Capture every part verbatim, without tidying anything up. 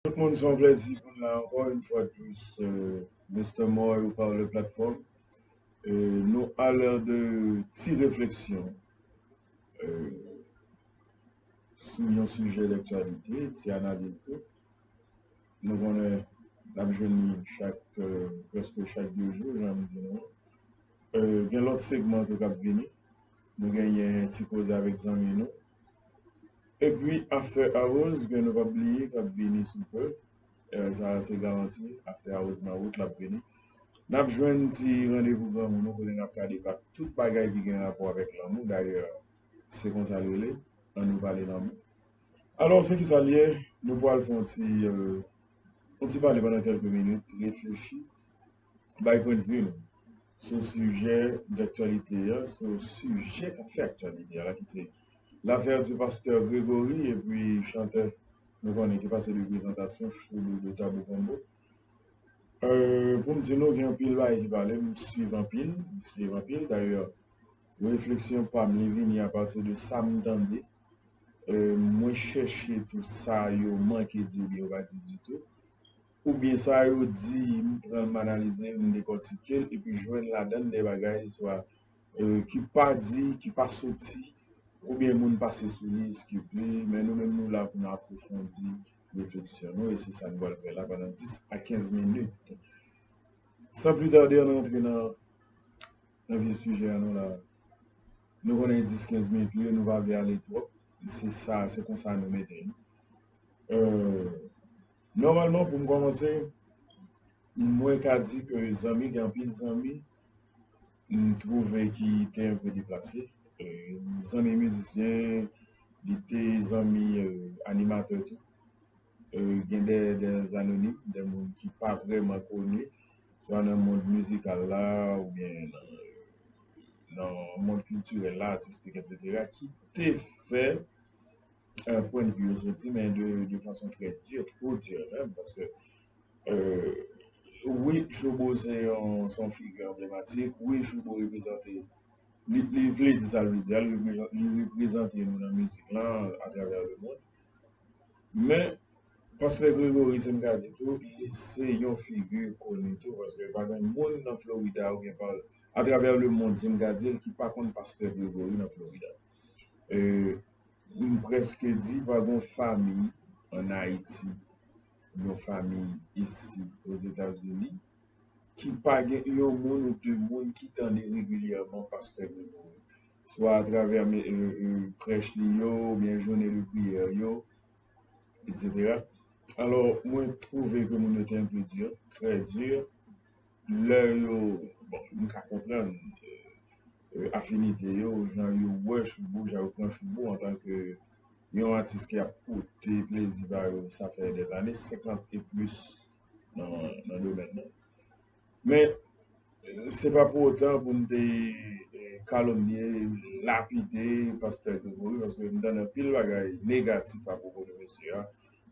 Tout moun, se yon plèzi pou n la ankò yon fwa de plis. Euh, Mister Moy ou pa le platform. Euh, nou alè de ti refleksyon euh, sou yon sijè daktyalite, ti analiz tou. Nou konnen n ap jwenn li chak, euh, prèske chak de jou, jan m di nou. Euh, gen lòt segman tou k ap vini. Nou genyen ti koze avèk zanmi nou. Epi After Hours, ke nou p ap bliye, k ap vini sou pe. Euh, sa a se garanti, After Hours nan wout, l ap vini. N ap jwenn ti randevou granmoun nou kote n ap ka deba tout bagay ki gen rapò avèk lanmou. Dayè, se konsa l rele, Ann nou pale lanmou. Alò, se kisa l ye? Nou pral fè yon ti, euh, yon ti pale pandan kèlke minit, reflechi, bay pwennvi nou sou sijè daktyalite a, sou sijè k ap fè aktyalite a la, ki se lafè di pastè Gregory epi chantè nou konnen ki pase de prezantasyon, Shoubou de Tabou Combo. Euh, pou m di nou, gen anpil bagay ki pale, m swiv anpil, m swiv anpil. Dayè, refleksyon pa m, li vini apati de sa m tande. Euh, mwen chèche tou sa yo manke di oubyen yo pa di ditou. Oubyen sa yo di, m pran l, m analize l, m dekòtike l, epi jwenn ladan l de bagay, swa euh, ki pa di, ki pa soti, oubyen moun pase sou li, eskip li, men nou menm nou la pou n apwofondi refleksyon nou, e se sa n pral fè la pandan dis a kenz minit. San pli tade, ann antre nan, nan vif sijè a nou la. Nou konnen dis kenz minit li ye, nou pa vle ale twòp. Se sa, se konsa nou mete l. Euh, nòmalman, pou m kòmanse, mwen ka di ke zanmi, gen anpil zanmi, m twouve ki te enpe deplase. Euh, zanmi mizisyen, li te zanmi, euh, animatè tou. Euh, gen de, de anonim, de moun ki pa vrèman koni, swa nan mond mizikal la, oubyen nan, nan mond kiltirèl la, atistik, etsetera, ki te fè euh, pwennvi yo soti, men de, de fason trè di, two di menm, paske euh, wi, Shoubou se yon, se yon figi anblematik, wi, Shoubou reprezante, li, li vle di sa l vle di a, li reprezan-, li reprezante nou nan mizik lan atravè lemonn. Men, pastè Gregory, se m ka di tou, li se yon figi koni tou, paske pa gen moun nan Florida oubyen pa atravè lemonn, si m ka di l, ki pa konn pastè Gregory nan Florida. Euh, M prèske di pa gon fanmi ann Ayiti, yon fanmi isi Ozetazini, ki pa gen yon moun ou de moun ki tande regilyèman pastè Gregory, swa atravè, euh, euh, prèch li yo, oubyen jounen de priyè yo, etsetera. Alò, mwen twouve ke moun yo te enpe di, trè di, lè yo, bon, m ka konprann, euh, euh, afinite yo, jan yo wè Shoubou, jan yo pran Shoubou antanke yon atis ki ap pote plezi ba yo, sa fè dèzane, senkant e plis nan, nan domèn nan. Men, euh, se pa pou otan pou m te, euh, kalomnye, lapide pastè Gregory, paske m tande anpil bagay negatif apwopo de mesye a.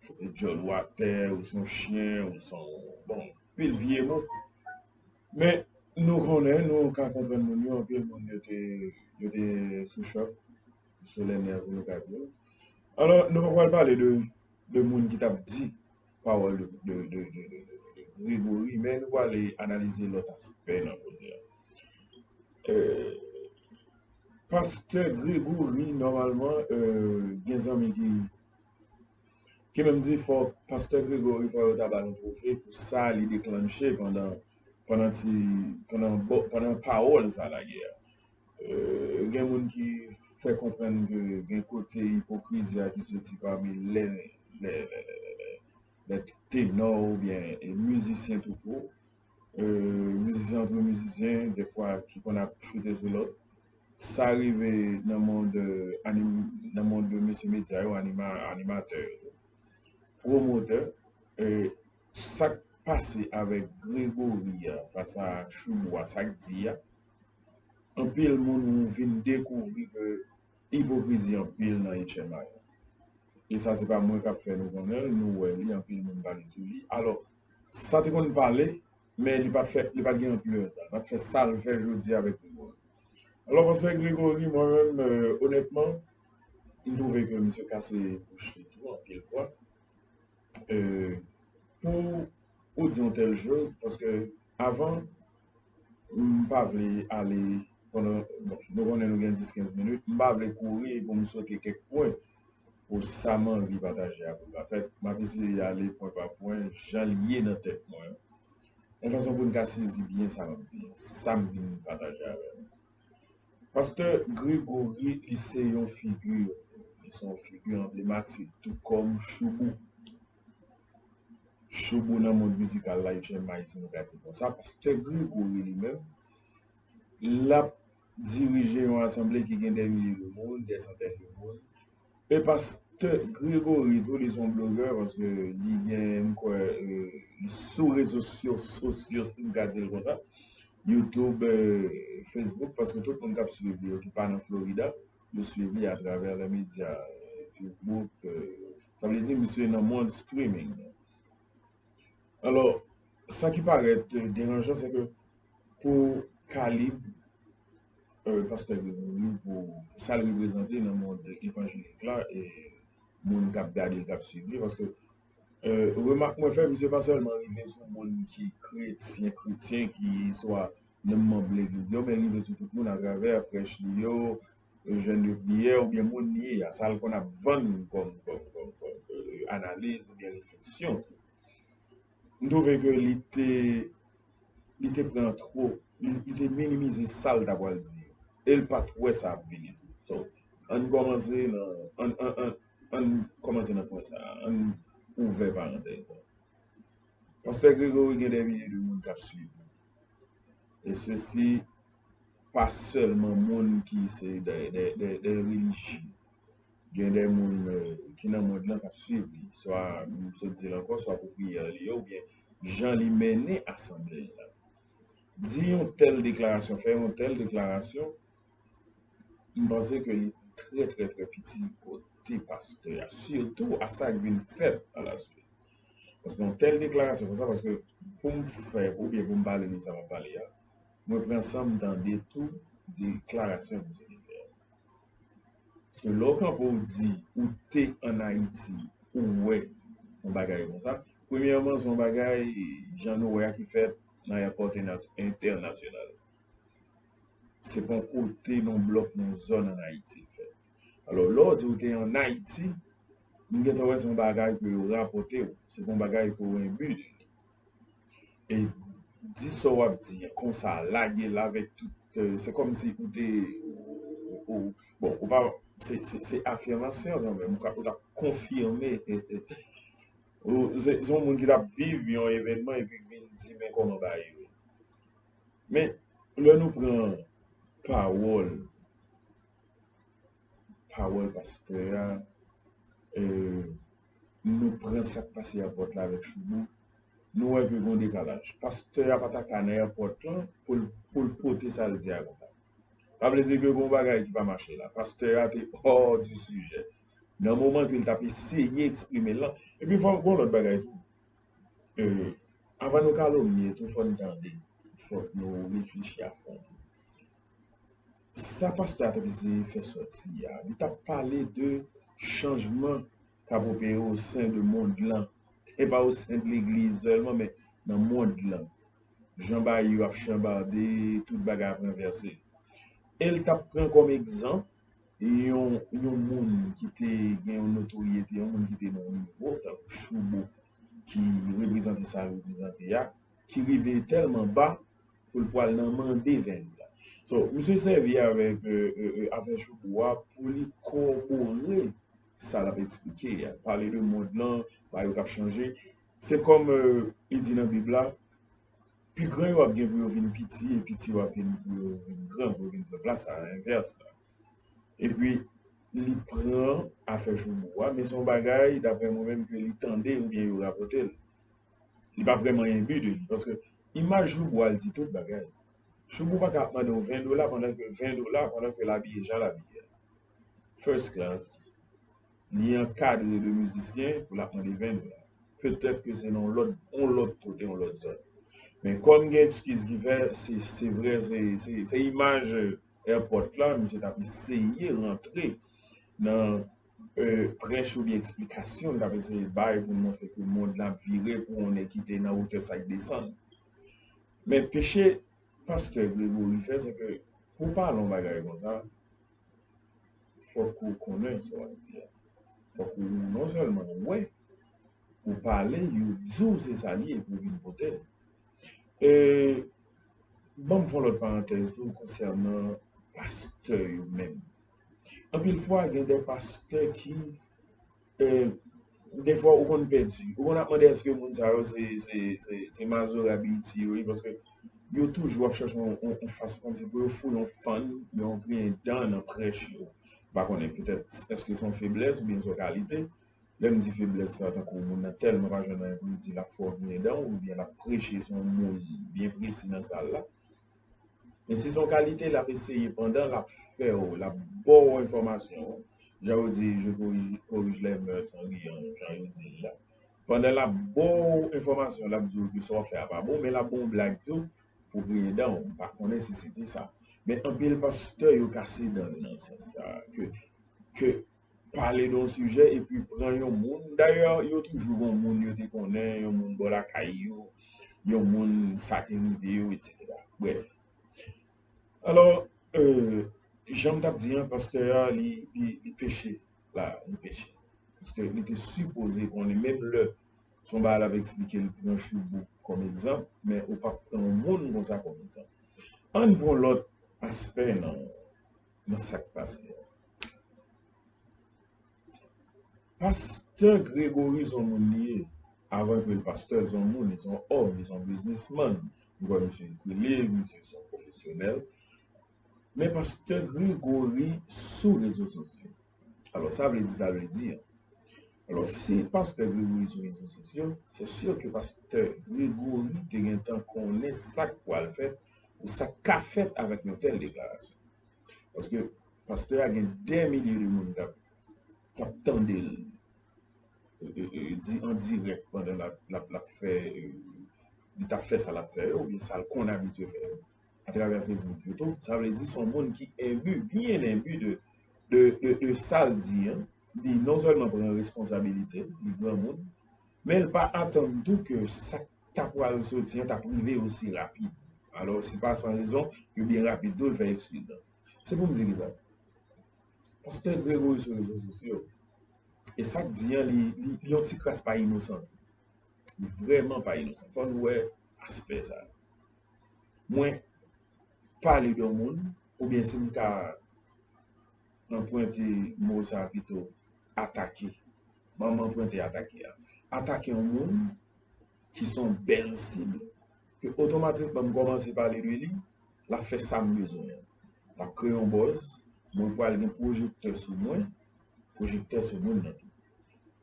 Djòl watè, ou se yon chen, ou se yon, bon, pil vye mo. Men, nou konnen, nou ka konprann moun yo, anpil moun yo te, yo te sou chòk, sou lè nèv, nou ka di. Alò, nou pa pral pale de, de moun ki t ap di pawòl de, de, de, de, de, de Gregory, men nou prale analize lòt aspè nan koze a. Euh, pastè Gregory, nòmalman, euh, gen zanmi ki, ki menm di fò pastè Gregory, fò yo ta ba l yon twofe pou sa li deklanche pandan, pandan ti, pandan, pandan pawòl sa la ye a. Euh, gen moun ki fè konprann ke gen kote ipokrizi a ki soti pami lè, lè, lè, lè, lè, lè, lè tenò oubyen, e, mizisyen toukou. Euh, mizisyen antre mizisyen, defwa ki konn ap choute sou lòt. Sa rive nan mond, euh, anim-, nan mond mesye medya yo, anima-, animatè yo, pwomotè. Euh, sa k pase avèk Gregory a, fas a Shoubou a, sa k di a, anpil moun ou vin dekouvri ke ipokrizi anpil nan H M I. E sa, se pa mwen k ap fè nou konnen l, nou wè li, anpil moun pale sou li. Alò, sa te konn pale, men li pa t fè, li pa t gen anplè sa. L pa t fè sa l fè jodi a avèk Gregory. Alò, pastè Gregory, mwen menm, euh, onètman, m twouve ke misye kase bouch li tou anpil fwa. Euh, pou ou di yon tèl choz, paske avan, m pa vle ale pandan, bon, nou konnen nou gen dis kenz minit, m pa vle kouri pou m sote kèk pwen pou sa m anvi pataje a pou l ka fèt. M ap eseye ale pwen pa pwen, jan l ye nan tèt mwen, yon fason pou n ka sezi byen sa m ap di, sa m vin pataje avè nou. Pastè Gregory, li se yon figi, li se yon figi anblematik, tou kòm Shoubou. Shoubou nan mond mizikal la, H M I, si nou ka di konsa. Pastè Gregory li menm, l ap dirije yon asanble ki gen dè milye de moun, dè santèn de moun. E pastè Gregory tou, li se yon blogè, paske li gen, m kwè, euh, li sou rezo sosyo, sosyo, si m ka di l konsa, YouTube, euh, Facebook, paske tout moun k ap swiv li yo ki pa nan Florida, yo swiv li atravè lè medya, euh, Facebook, euh, sa vle di misye nan mond streaming. Alò, sa ki parèt, euh, deranjan, se ke pou kalib, euh, pastè Gregory, pou sa l reprezante nan mond evanjelik la, e moun k ap gade l, k ap swiv li, paske, euh, remak mwen fè, misye pa sèlman rive sou moun ki kretyen, kretyen ki swa nan manm legliz yo, men rive sou tout moun atravè prèch li yo, jèn de priyè, oubyen moun li ye a, sa l konn ap vann kòm, kòm, kòm, kòm, euh, analiz oubyen refleksyon. M twouve ke li te, li te pran twòp, li, li te minimize sa l ta pral di yo. E l pa t wè sa ap vini tou. So, ann kòmanse nan, ann, ann, ann, ann kòmanse nan pwen sa a. Ann ouvè parantèz la. Pastè Gregory gen dè milye de moun k ap swiv li. E sesi pa sèlman moun ki se dè, dè, dè, dè relijye. Gen dè moun, euh, ki nan mond lan k ap swiv li, swa, m sot di l ankò, swa pou priyè li yo, oubyen jan li mennen asanble l la. Di yon tèl deklarasyon, fè yon tèl deklarasyon, m panse ke li trè, trè, trè piti kote pastè a, sitou a sa k vin fèt alaswit. Paske yon tèl deklarasyon konsa, paske pou m fè, oubyen pou m pale de sa m ap pale a, mwen pran san m tande tou deklarasyon misye te fè a. Paske lè w kanpe w di ou te ann Ayiti, ou wè yon bagay konsa, premyèman, se yon bagay, jan nou wè a, ki fèt nan èpòt entènasyonal. Se pa yon kote, nan yon blòk, nan yon zòn ann Ayiti l fèt. Alò, lè w di w te ann Ayiti, m gentan wè se yon bagay ke yo rapòte w. Se pa yon bagay ke w enbi de li. E di sa w ap di an konsa, lage l avèk tout, euh, se kòmsi ou te, ou, ou, ou, bon, ou pa, se, se, se afimasyon kanmenm, ou ka, ou t ap konfime, ou, se, se yon moun ki t ap viv yon evènman epi k vin di, men kòman bagay yo ye. Men, lè nou pran pawòl, pawòl pastè a, euh, nou pran sa k pase èpòt la avèk Shoubou, nou wè ke gen yon dekalaj. Pastè a pa ta ka nan èpòt lan pou l, pou l pote sa l di a konsa. Sa vle di ke gen yon bagay ki pa mache la. Pastè a te hors du sujet. Nan moman ke l t ap eseye eksprime l lan. Epi fò gen yon lòt bagay tou. Euh, avan nou kalomnye tou, fò n tande. Fòk nou reflechi a fon tou. Sa pastè a t ap eseye fè sòti a, li t ap pale de chanjman k ap opere o sen de mond lan. E pa o sen de legliz sèlman, men nan mond lan. Jan bagay yo ap chanbade, tout bagay ap ranvèse. E l t ap pran kòm egzanp yon, yon moun ki te gen yon notoryete, yon moun ki te nan yon nivo, tankou Shoubou, ki reprezante sa l reprezante a, ki rive tèlman ba pou l pral nan mande ven dola. So, misye sèvi avèk, euh, euh, euh, afè Shoubou a pou li kòbore sa l ap eksplike a. Pale de mond lan, bagay yo k ap chanje. Se kòm, euh, li di nan Bib la, pi gran yo ap gen pou yo vin piti, e piti yo ap vin pou yo vin gran, pou yo vin pran plas la, envès la. Epi, li pran afè Shoubou a, men se yon bagay, daprè mwen menm, ke li tande oubyen yo rapòte l. Li pa vrèman enbi de li, paske imaj Shoubou a, l di tout bagay. Shoubou pa ka ap mande w ven dola pandan ke ven dola, pandan ke l abiye jan l abiye a. First class, li ankadre de mizisyen pou l ap mande ven dola. Petèt ke se nan yon lòt, yon lòt kote, yon lòt zòn. Men kòm gen ekskiz ki fè, se, se vre, se, se, se imaj èpòt la, misye t ap eseye rantre nan euh, prèch oubyen eksplikasyon l t ap eseye bay pou l montre ke mond lan ap vire pou yon nèg ki te nan wotè sa k desann. Men peche pastè Gregory fè, se ke pou w pale yon bagay konsa, fòk ou konnen sa w ap di a. Fòk ou non sèlman wè, ou pale, yo di w se sa l ye, pou w vin pote l. E ban m fè yon lòt parantèz tou konsènan pastè yo menm. Anpil fwa, gen de pastè ki, e, defwa, ou konn pèdi. Ou konn ap mande èske moun sa yo se, se, se, se mazora B E T yo ye, paske yo toujou ap chache yon, yon, yon fason kòmsi pou yo foule yon fann, yon griyen dan nan prèch yo. M pa konnen, petèt, èske se yon feblès oubyen se yon kalite. Lè m di feblès la, tankou moun nan tèlman pa jwenn anyen pou l di, l ap fè w griyen dan w, oubyen l ap preche sou yon moun byen presi nan sal la. Men si se yon kalite, l ap eseye pandan l ap fè w, l ap ba w enfòmasyon, jan yo di, je corrige, corrige les mœurs en riant, jan yo di l la. Pandan l ap ba w enfòmasyon, l ap di w ke sa w fè a pa bon, men l ap ba w blag tou pou griyen dan w. M pa konnen si se te sa. Men anpil pastè yo kase dan nan sans sa, ke, ke pale de yon sijè epi pran yon moun. Dayè, yo toujou gon moun yo te konnen, yon moun bò lakay yo, yon moun sa te rive yo, etsetera. Brèf. Alò, euh, jan m t ap di an, pastè a, li, li, li peche la, li peche. Paske li te sipoze konnen, menm lè se yon bagay l ap eksplike, li pran Choubouk kòm egzanp, men ou p ap pran yon moun konsa kòm egzanp. Ann pran lòt aspè nan, nan sa k pase a. Pastè Gregory se yon moun li ye. Avan ke l pastè, se yon moun, li se yon òm, li se yon biznismann. M kwè misye ekri liv, misye se yon pwofesyonèl. Men pastè Gregory sou rezo sosyo. Alò, sa vle di, sa vle di an. Alò, si pastè Gregory sou rezo sosyo, se si ke pastè Gregory te gentan konnen sa k pral fèt ou sa k ka fèt avèk yon tèl deklarasyon. Paske pastè a gen dè milye de moun k ap, k ap tande l, e, e, e, di an dirèk pandan l ap, l ap, l ap fè, e, li t ap fè sa l ap fè yo, oubyen sa l konn abitye fè yo, atravè Facebook, YouTube. Sa vle di se yon moun ki enbi, byen enbi de, de, de, de sa l di an. Li non sèlman pran responsabilite l, li granmoun, men l pa atann tou ke sa k ta pral soti an t ap rive osi rapid. Alò, se pa san rezon ke byen rapid tou, l fè eskiz lan. Se pou m di kisa? Pastè Gregory sou rezo sosyo. E sa k di an, li, li, li yon ti kras pa inosan. Li vrèman pa inosan. Fò nou wè aspè sa. Mwen pale de yon moun, oubyen si m ka anprente mo sa pito, atake. Ban m anprente atake a. Atake yon moun ki se yon bèl sib, ke otomatikman m kòmanse pale de li, l ap fè sa m bezwen an. L ap kreye yon buzz, mwen pral gen pwojektè sou mwen, pwojektè sou moun nan tou.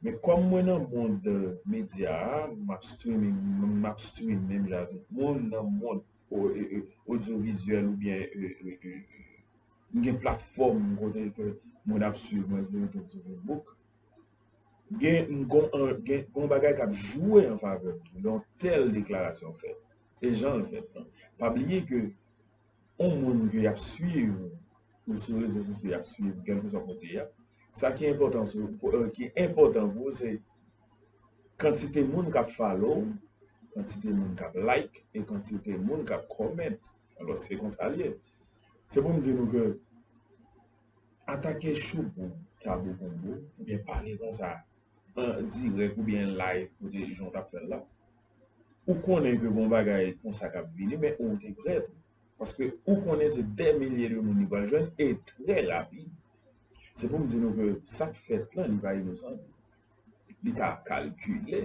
Men kòm mwen nan mond medya a, m ap streaming, m ap stream menm jan ak tout moun nan mond o-, e-, e-, odyovizyèl oubyen, e, e, e, e, m gen platfòm kote ke moun ap swiv mwen sou YouTube, sou Facebook. Gen, m gon, an, gen, gon bagay k ap jwe an favè m tou, lè yon tèl deklarasyon fèt. E jan l fèt lan. Pa bliye ke yon moun ke y ap swiv, ou sou rezo sosyo y ap swiv, kèlkeswa kote y ap, sa ki enpòtan sou, pou, e, ki enpòtan pou ou, se kantite moun k ap follow, kantite moun k ap like, e kantite moun k ap comment. Alò, se konsa l ye. Se pou m di nou ke atake Choubouk, Tabou Konbo, oubyen pale konsa, an dirèk oubyen live, kote jan w t ap fè l la, ou konnen ke gon bagay konsa k ap vini, men ou te prè tou. Paske ou konnen se dè milye de moun li pral jwenn, e trè rapid. Se pou m di nou ke sa k fèt lan, li pa inosan. Li ka kalkile.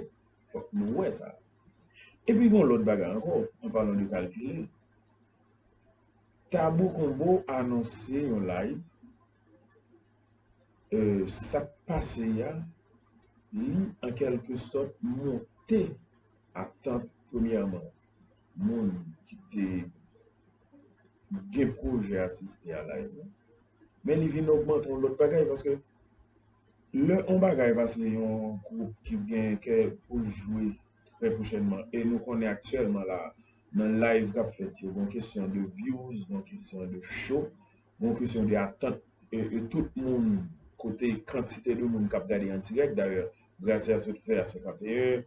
Fòk nou wè sa. Epi gon lòt bagay ankò, an palan de kalkile. Tabou Konbo anonse yon live, e, sa k pase a, li, an kèlke sòt, monte atant, premyèman, moun ki te gen pwojè asiste a live lan. Men li vin ogmante yon lòt bagay, paske lè yon bagay pase yon gwoup ki gen kè pou l jwe trè pwochènman, e nou konnen aktyèlman la, nan live k ap fèt yo, gon kesyon de views, gon kesyon de show, gon kesyon de atant, e, e tout moun kote kantite de moun k ap gade an dirèk. Dayè, Gracia sot fè a senkant e en,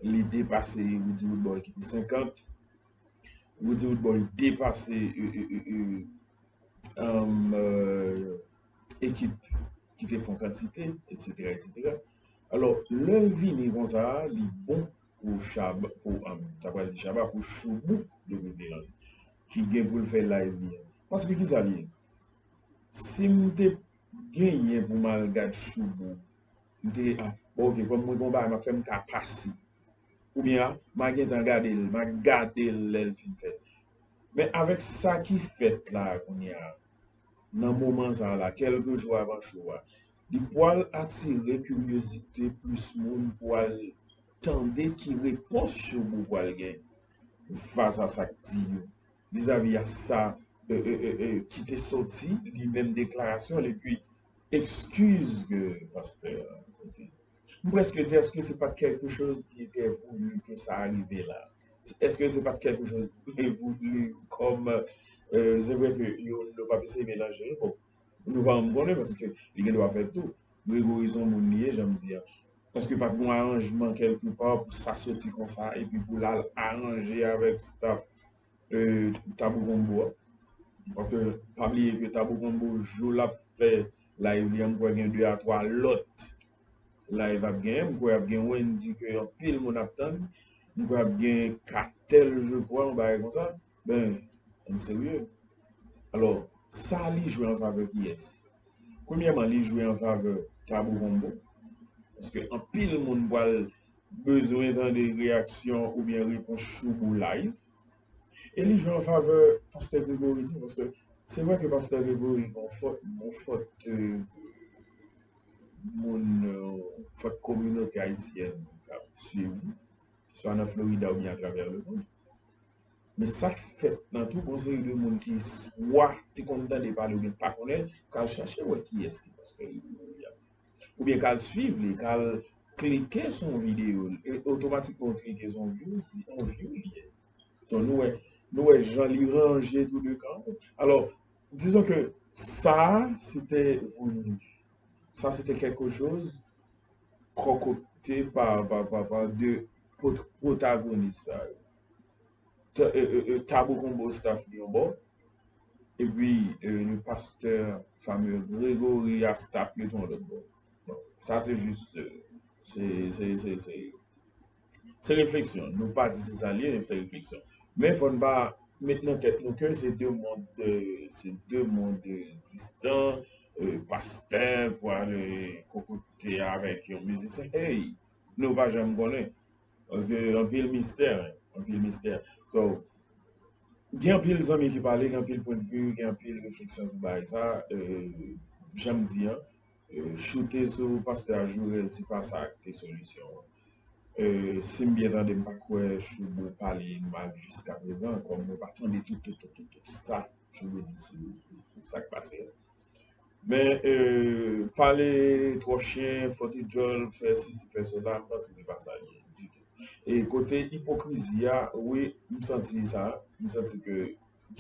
li depase Rudy Woodboy ki te senkant. Rudy Woodboy depase e, e, e, e, um, euh, ekip ki te fè yon kantite, etsetera, etsetera. Alò, lè l vini konsa, li bon pou Shabba, pou, um, ta pral di Shabba, pou Shoubou de preferans, ki gen pou l fè live li an. Paske ki sa l ye? Si m te genyen pou m al gad Shoubou, m te, ah, bon, ok, kòm mwen gon bagay m ap fè, m ka pase. Oubyen, ah, m a gentan gade l, m a gade l lè l fin fèt. Men avèk sa ki fèt la kounye a, nan moman sa la, kèlke jou avan show a, li pwal atire kiryozite plis moun pou al tande ki repons Shoubou pwal gen fas a sa k di yo, vizavi a sa, e, e, e, e, ki te soti, li menm deklarasyon l, epi eskiz ke pastè a, ok. M prèske di, èske se pa t kèlke choz ki te voulu ke sa rive la? Èske se pa t kèlke choz ki te voulu kòm, euh, se vre ke yo, nou p ap eseye melanje l, bon, nou pa janm konnen, paske li gen dwa fèt tou. Gregory se yon moun li ye, jan m di a. Èske pa t gon aranjman kèlke pa pou sa soti konsa, epi pou l al aranje avèk staff, euh, Tabou Combo a? Paske, pa bliye ke Tabou Combo, jou l ap fè live li an, m kwè gen de a twa lòt live ap genyen. M kwè ap gen Wendy ke anpil moun ap tann. M kwè ap gen Katèl, je crois, yon bagay konsa. Ben, ann serye. Alò, sa li jwe an favè kiyès? Premyèman, li jwe an favè Tabou Combo. Paske anpil moun pral bezwen tande reyaksyon oubyen repons Shoubou live. E li jwe an favè pastè Gregory tou, paske se vre ke pastè Gregory gon fòt, gon fòt, euh, moun, euh, fòt kominote ayisyèn k ap swiv li, swa nan Florida oubyen atravè lemonn. Men sa k fèt nan tou, gon seri de moun ki swa te konn tande pale oubyen pa konnen l, k al chache wè kiyès ki pastè Gregory a. Oubyen k al swiv li, k al klike sou yon videyo, e otomatikman w klike sou yon view, se yon view li ye. Donk, nou wè, nou wè jan li ranje tou de kan. Alò, dizon ke sa, se te voulu. Sa, se te kèlke choz kòkòte pa, pa, pa, pa de pot-, pwotagonis sa yo. Ta-, e, e, e, Tabou Combo staff li yon bò, epi, e, le pastè fameux Gregory a staff li tou yon lòt bò. Bon, sa se jis, e, se, se, se, se, se refleksyon. Nou pa di se sa l ye, men se refleksyon. Men fò n pa met nan tèt nou ke se de mond, e, se de mond, e, distan, e, pastè pral, e, kokote avèk yon mizisyen. Hey! Nou pa janm konnen. Paske anpil mistè, anpil mistè. So, gen anpil zanmi ki pale, gen anpil pwennvi, gen anpil refleksyon sou bagay sa. E, jan m di an, e, choute sou pastè a, joure l, se pa sa k te solisyon an. E, si m byen tande, m pa kwè Shoubou pale mal jiskaprezan, kòm mwen pa tande tout, tout, tout, tout, tout sa Shoubou di sou, sou, sou sa k pase a. Men, e, pale twò chen, fòte djòl, fè sesi, fè sela, m panse se pa sa l ye ditou. E kote ipokrizi a, wi, m santi sa, m santi ke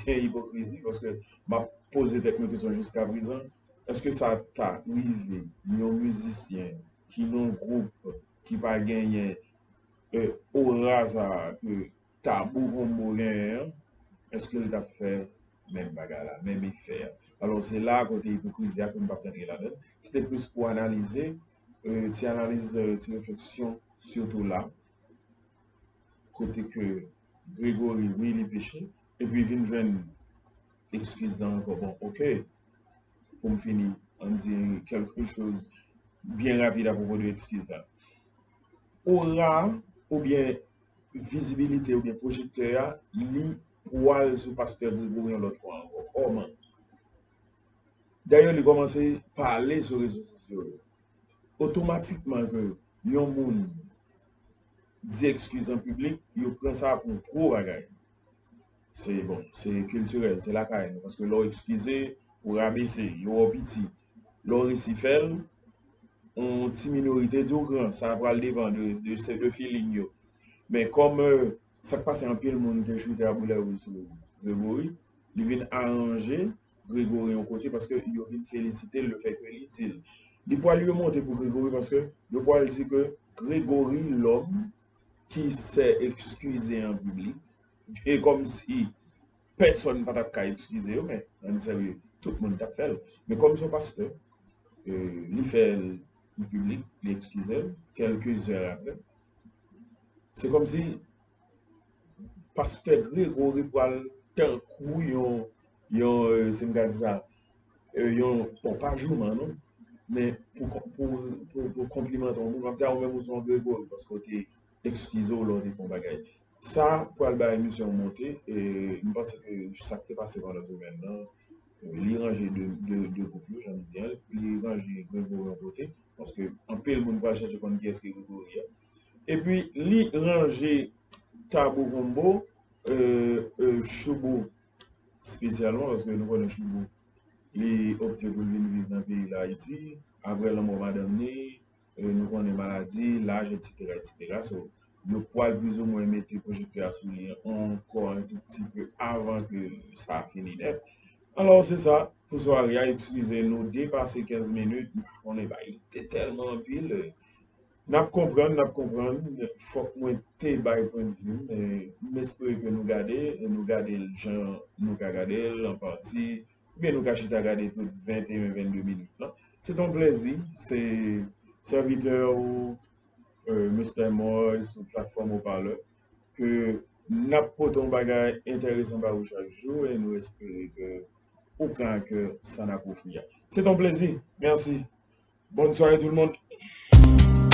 gen ipokrizi, paske m ap poze tèt mwen kesyon jiskaprezan, èske sa ta rive yon mizisyen ki nan gwoup ki pa genyen, e, ora sa a ke Tabou Combo genyen an, èske l t ap fè menm bagay la, menm efè a? Alò, se la kote ipokrizi a ke m p ap rantre ladan l. Se te plis pou analize, e, ti analiz, e, ti refleksyon, sitou la, kote ke Gregory, wi, li peche, epi vin jwenn ekskiz la ankò. Bon, ok, pou m fini, ann di kèlke choz byen rapid apwopo de ekskiz la. Ora oubyen vizibilite oubyen pwojektè a, li pwal sou pastè Gregory yon lòt fwa ankò. Kòman? Dayè, li kòmanse pale sou rezo sosyo yo. Otomatikman ke yon moun di ekskiz an piblik, yo pran sa pou yon gwo bagay. Se, bon, se kiltirèl, se lakay nou. Paske lè w ekskize, ou rabese, yo wè w piti. Lè w resi fè l, yon ti minorite di w gran, sa pral depann de, de, de feeling yo. Men kòm, e, sa k pase, anpil moun te choute a boulè wouj sou Gregory, li vin aranje Gregory yon kote paske yo vin felisite l lefètke li di l. Li pral remonte pou Gregory paske yo pral di ke Gregory, lòm ki sè eskize an piblik, e kòmsi pèsòn pa t ap ka eskize yo, men ann serye, tout moun t ap fè l. Men kòm se yon pastè, e, li fè l an piblik, li eskize l, kèlke zè apre. Se kòmsi pastè Gregory pral tankou yon, yon, e, si m ka di sa, e, yon, bon, pa jouman, non, men pou, pou, pou, pou konplimante yon moun, w ap di a ou menm ou se yon Gregory, paske w te eskize w lè w te fè yon bagay. Sa pral bay misye yon monte, e m panse ke sa k te pase pandan semèn nan, li ranje de, de, de gwoup yo, jan m di a, li ranje Gregory yon kote, paske anpil moun pral chèche konn kiyès ki Gregory a. Epi li ranje Tabo Combo, e, e, Choubo espesyalman, paske nou konnen Choubo, li opte pou l vin viv nan peyi Dayiti, apre lanmò madanm li, e, nou konnen maladi, laj, etsetera, etsetera. So, yo pral plizoumwen mete pwojektè a sou li ankò yon tout ti pe avan ke sa fini nèt. Alò, se sa pou sware a. Eskize nou depase kenz minit, nou konnen bagay te tèlman anpil. N ap konprann, n ap konprann. Fòk mwen te bay pwennvi m, men m espere ke nou gade, e nou gade l jan nou ka gade l an pati, oubyen nou ka chita gade tout venteyen, vennde minit lan. Se t yon plezi, se sèvitè ou, e, Mister Moise sou platfòm Opalè, ke n ap pote yon bagay enteresan ba ou chak jou, e nou espere ke ou pran ak kè sa n ap ofri a. Se t yon plezi. Mèsi. Bonne soirée tout le monde.